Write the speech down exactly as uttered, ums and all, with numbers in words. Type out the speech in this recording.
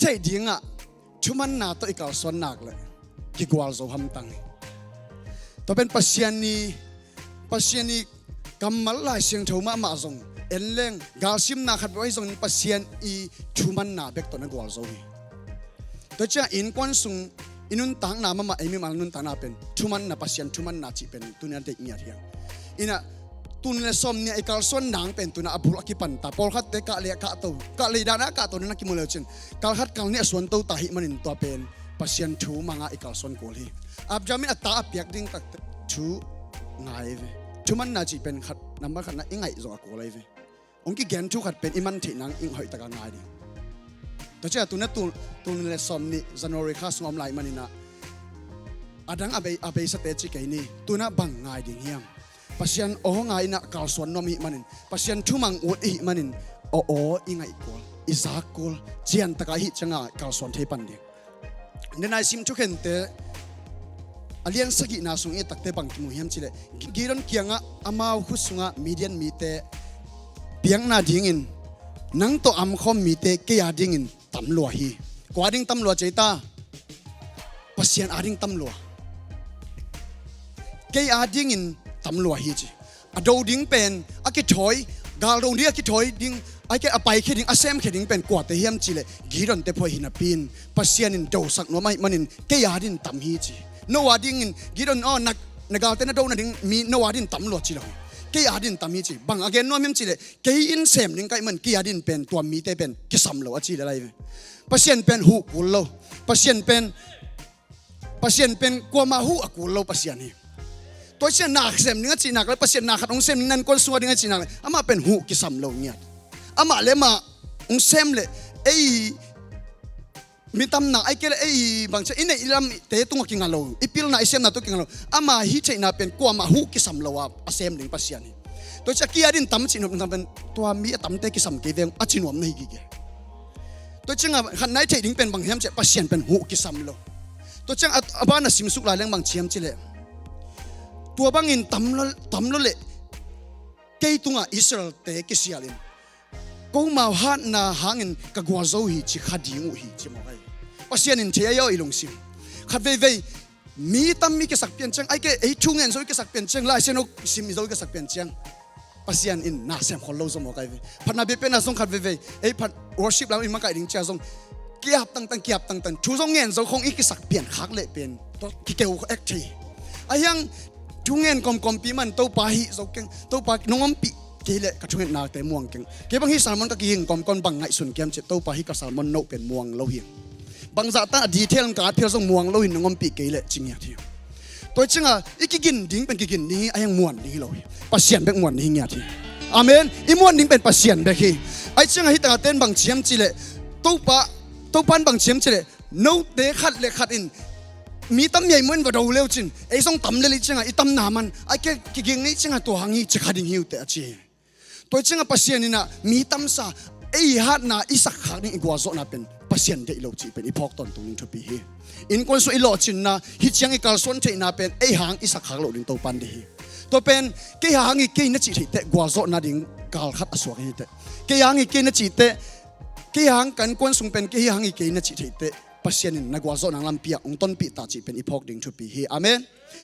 theih dingah thumanna tawh i kalsuan nak le kigualzo hamtang hi. Tua pen Pasian i, Pasian i kammal Lai Siangtho mahmah zong en leng galsimna khat bek ahi zongin Pasian i thumanna bek tawh na gualzo hi. Tua ciang innkuan sung i nuntakna mahmah, ei mimal nuntakna pen thumanna, Pasian thumanna cih pen tuni a deih ngiat hiam? Inah tun le sawm nih a i kalsuan nang pen tuna a bul a kipanta. Pawlkhatte kah le a kahto, kah le i dan a kahto na kimu leu cin kal khat kal nih a suanto ta hih manin tua pen Pasian thu manga i kalsuan kul hi. Abraham in a ta a piak ding takte thu ngai ve. Thumanna cih pen khat, nambat khatna i ngaih zong a kul ahi ve. Hong kigen thu khat pen i man theih nang i hoih taka ngai ding. Tua ciah tuna tun, tun le sawm nih January kha sung om lai maninah a dang a bei, a beisate ci kei ni. Tuna bang ngai ding hiam? Pasian aw ngai inah kalsuan nuam ihih manin, Pasian thumang ut ihih manin aw aw i ngaih kul, i zak kul, cian taka ihih cianga kalsuan thei pan ding. Denai sim thukhente a lian sagihna sung i takte bang kimu hiam cileh, Gideon kiangah amau khut sungah Midian mite piakna dingin nang tawh amkhawm mite kei a dingin tam lua hi. Kua ding tam lua cei ta? Pasian a ding tam lua. Kei a dingin tam lua hi ci. A do ding pen a kithawi, gal do ding a kithawi ding, a ke a paikhia ding, a semkhia ding pen kuate hiam cileh Gideon te phuai hi napi in Pasian in dosak nuam ahih manin kei a din tam hi ci. No a dingin Gideon aw na, na galte na do nading mi no a din tam lua ci lo hi. Kei a din tam hi ci. Bang a gen nuam hiam cileh kei in sem ding ka hih man kei a din pen tua mite pen kisam lo a ci le lai ve. Pasian pen huh kul lo. Pasian pen Pasian pen kuamah huh a kul lo Pasian hi. Tua ciah na sem ding a cihnak le Pasian na khat hong sem ding nan kuan sung a ding a cihnak le amah pen huh kisam lo ngiat. Amah le amah hong sem le ei mi tamna ai kei le ei bangcia i neih i lamte tungah kinga lo, i pilna i semna tungah kinga lo. Ama hi theihna pen kuamah huh kisam lo a a sem ding Pasian hi. Tua ciah kei a din tam cih nuam pen tua mi a tamte kisam kei veng a ci nuam na hi gige. Tua ciangah khatna i theih ding pen bang hiam ciah Pasian pen huh kisam lo. Tua ciangah a, a ban a simsuk lai leng bang ci hiam cileh, tua bangin tam lo, tam lo leh kei tungah Israel-te kisialin komau hatna hangin ka gualzo hi ci kha ding uh hi ci mawk ahi. Pasian in thei ahi aw i lungsim. Khat veivei mi tam i kisak pian ciang, ai ke ei thu ngen zo i kisak pian ciang, Lai Siangtho sim i zo i kisak pian ciang Pasian in na sem khol lo zo mawk ahi ve. Phatna biakpiakna zong khat veivei ei phat worship lam i makaih ding cia zong kiap tangtang, kiap tangtang, thu zong ngen zo khong i kisak pian khak leh pen tua kikeu ek thei. A hiang thu ngen kawmkawmpi man Topa hih zo keng, Topa nong ompih kei leh ka thungetnate muang keng. Kei bang hih sermon ka kihing kawmkawm bang ngaihsun kiam ciah Topa hih ka sermon note pen muang lo hi. Bangzah tan a detail ka at phial zong muang lo hi, nong ompih kei leh ci ngiat hi. Tua ciangah i kigin ding pen kigin ding hi, a hiang muan ding hi lo hi. Pasian bek muan ding hi ngiat hi. Amen. I muan ding pen Pasian bek hi. Ai ciangah hih tangah ten bang ci hiam cileh Topa, Topa in bang ci hiam cileh note khat le khat in mi tam miai muan va do leu cin ei zong tam lel i ciangah i tamna man ai ke kiging i ciangah tua hang hi ci kha ding hi uh teh a ci hi. Tua ciangah Pasian inah mi tamsa ei hatna i sakkhak ding i gualzawhna pen Pasian deih lo cih pen i phawk tawntung ding thupi hi. Innkuan sung i lawhcinna hih ciang i kalsuan theihna pen ei hang i sakkhak loh ding Topan deih hi. Tua pen kei hang hi kei na cih theih teh gualzawhna ding kal khat a suak hi teh. Kei hang hi kei na cih teh, kei hang kan kuan sung pen kei hang hi kei na cih theih teh Pasian in na gualzawhna lampi ah hong tonpih ta cih pen i phawk ding thupi hi. Amen.